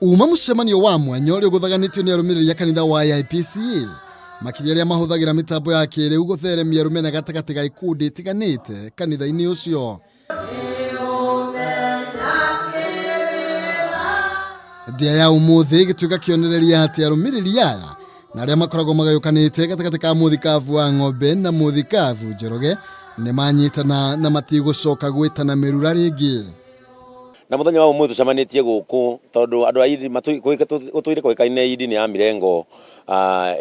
Uma mũcemanio wa mwanya ũrĩa ũgũthaganĩtio nĩ arũmĩrĩri a kanitha wa AIPCA makĩria arĩa mahũthagĩra mĩtambo ya kĩrĩu gũtheremia rũmena gatagatĩ ga ikundi itiganĩte kanitha-inĩ ũcio. Ndĩa ya ũmũthĩ ĩgĩtuĩka kĩonereria atĩ arũmĩrĩri aya na arĩa makoragwo magayũkanĩte gatagatĩ ka mũthikabu wa ng'ombe na mũthikabu Njoroge nĩ manyitana na matigũcoka gwĩtana mĩrura rĩngĩ. Na muthenya wa umuthi tucemanitie guku tondu andu a idi gutwire kuikaine idi ni ya mirengo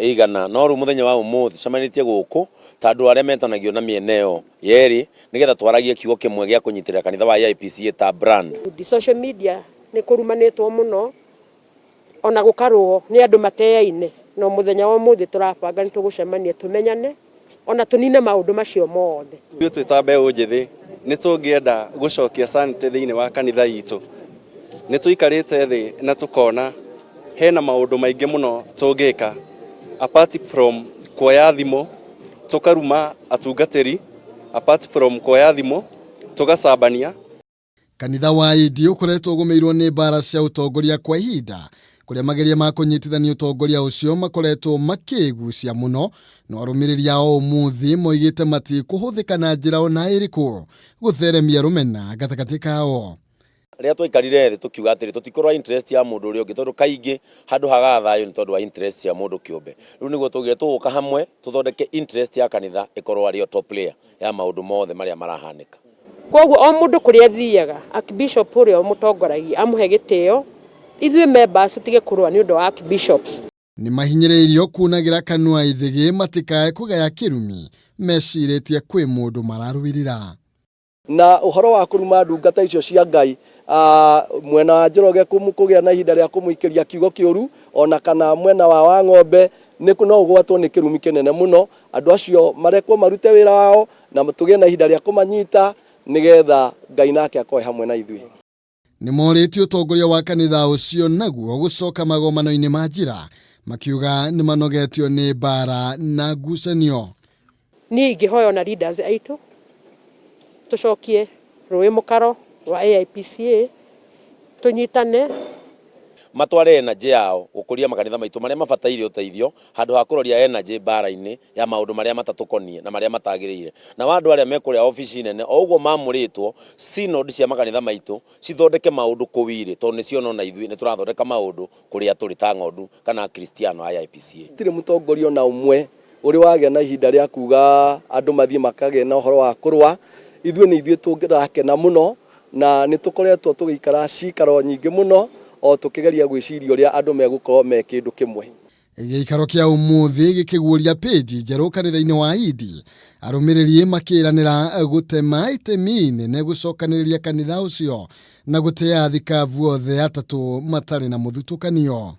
igana no riu muthenya wa umuthi tucemanitie guku ta andu aria metanagio na miena iyo yeri nigetha twaragie kiugo kimwe gia kunyitirira kanitha wa AIPCA ta brand. Social media ni kurumanitwo muno ona gukarwo ni andu mateaine no muthenya wa umuthi turabanga ni tugucemania tumenyane ona tunine maundu macio mothe. Ithuĩ twĩ ta mbeũ njĩthĩ nĩ tũngĩenda gũcokia sanity thĩinĩ wa kanitha itũ. Nĩ tũikarĩte thĩ na tũkona hena maũndũ maingĩ mũno tũngĩka apart from kuoya thimũ tũkaruma atungatĩri, apart from kuoya thimũ tũgacambania. Kanitha wa AD ũkoretwo ũgũmĩirwo nĩ mbara cia ũtongoria kwa ihinda kũrĩa mageria ma kũnyitithania ũtongoria ũcio makoretwo makĩgucia mũno no arũmĩrĩri ao ũmũthĩ moigĩte matikũhũthĩka na njĩra ona ĩrĩkũ gũtheremia rũmena gatagatĩ kao. Rĩrĩa twaikarire thĩ tũkiuga atĩrĩ tũtikũrora interest ya mũndũ ũrĩa ũngĩ tondũ kaingĩ handũ hagaga thayũ nĩ tondũ wa interest cia mũndũ kĩũmbe. Rĩu nĩguo twaugire tũgũka hamwe tũthondeke interest ya kanitha ĩkorwo arĩ yo top layer ya maũndũ mothe marĩa marahanĩka. Koguo o mũndũ kũrĩa athiaga, Archbishop ũrĩa ũmũtongoragia amũhe gĩtĩo, ithuĩ members tũtige kũrũa nĩ ũndũ wa Archbishops. Nĩ mahinyĩrĩirio kunagĩra kanua ithĩgĩ matikae kũgaya kĩrumi mecirĩtie kwĩ mũndũ mararũĩrĩra. Na ũhoro wa kũruma ndungata icio cia Ngai, mwena wa Njoroge kũgĩa na ihinda rĩa kũmũikĩria kiugo kĩũru, ona kana mwena wa Wang'ombe, nĩ no ũgwatwo nĩ kĩrumi kĩnene mũno. Andũ acio marekwo marute wĩra wao na tũgĩe na ihinda rĩa kũmanyita nĩgetha Ngai nake akorwo hamwe na ithuĩ. Nĩ morĩtie ũtongoria wa kanitha ũcio naguo gũcoka magomano-inĩ ma njĩra makiuga nĩ manogetio nĩ mbara na ngucanio. Niĩ ingĩhoya ona leaders aitũ tũcokie rũĩ mũkaro wa AIPCA tũnyitane matware energy yao gukuria makanitha maitu maria mabataire uteithio handu ha kuroria energy mbara-ini ya maundu maria matatukonie na maria matagiriire. Na wa andu aria me kuria obici nene o uguo mamuritwo synod cia makanitha maitu cithondeke maundu kuu iri tondu nicio na ithuĩ ni turathondeka maundu kuria turi ta ng'ondu kana Akristiano a AIPCA. Gũtirĩ mũtongoria ona ũmwe ũrĩ wagĩa na ihinda rĩa kuga andũ mathiĩ makagĩe na ũhoro wa kũrũa. Ithuĩ nĩ ithuĩ tũrakena mũno na nĩ tũkoretwo tũgĩikara cikaro nyingĩ mũno o tũkĩgeria gwĩciria ũrĩa andũ megũkorwo me kĩndũ kĩmwe. Gĩikaro kĩa ũmũthĩ gĩkĩguũria pĩnji njerũ kanitha-inĩ wa Idi, arũmĩrĩri makĩranĩra gũtema itemi nene gũcokanĩrĩria kanitha ũcio na gũtĩa athikabu othe atatũ matarĩ na mũthutũkanio.